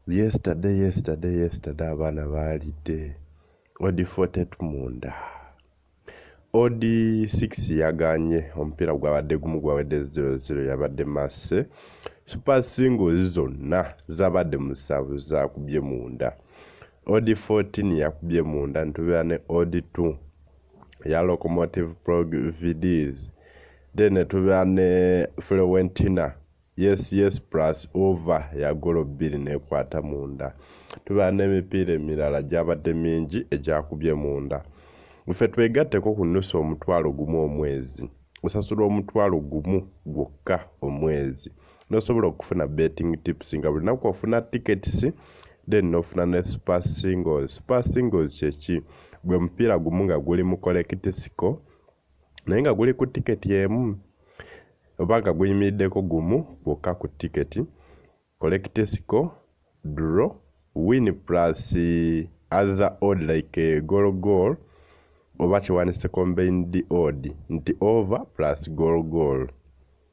Yesterday, yesterday, yesterday abaana baalidde. Odd 42 munda. Odd 6 yaganye omupiira gwabadde gumu gwawedde 0-0 yabadde Marseille. Super singles zonna zabadde musanvu zakubye munda. Odd 14 yakubye munda nitubeera ne odd 2 eya Lokomotiv Plovdiv then netubeera ne Fiorentina. Yes yes plus over ya ggoolo bbiri n'ekwata munda. Tubeera n'emipiira emirala gyabadde mingi egyakubye munda. Ffe twegatteko ku nnusu 10,000 omwezi. Osasula 10,000 gwokka omwezi n'osobola okufuna betting tips nga buli lunaku ofuna tickets then n'ofuna ne super singles. Super singles kye ki? Gwe mupiira gumu nga guli mu correct score naye nga guli ku tiketi emu oba nga guyimiriddeko gumu gwokka ku tiketi. Correct score, draw, win plus other odd like goal goal oba kiwandiise combined odd nti over plus goal goal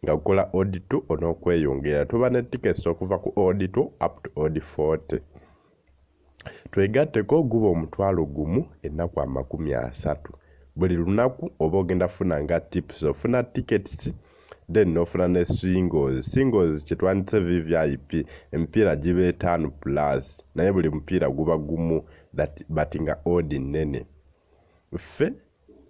nga gukola odd 2 on'okweyongera. Tuba ne tickets okuva ku odd 2 up to odd 40. Twegatteko guba 10,000 ennaku 30. Buli lunaku oba ogenda kufuna nga tips, ofuna tickets then n'ofuna ne singles. Singles kye twandise VVIP, emipiira giba etaano plus naye buli mupiira guba gumu that but nga odd nnene. Ffe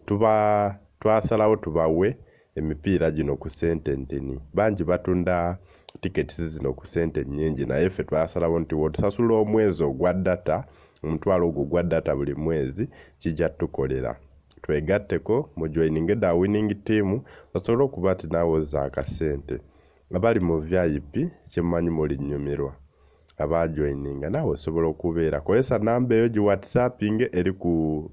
tuba twasalawo tubawe emipiira gino ku ssente ntini. Bangi batunda tickets zino ku ssente nnyingi naye ffe twasalawo nti bw'otusasula omwezi ogwa data, omutwalo ogwo ogwa data buli mwezi kijja tukolera. Twegatteko mujoininge the winning team osobole okuba nti naawe ozza akasente. Abali mu VIP kyemmanyi mulinnyumirwa. Abaajoininga naawe osobola okubeera. Kozesa namba eyo giwhatsappinge eri ku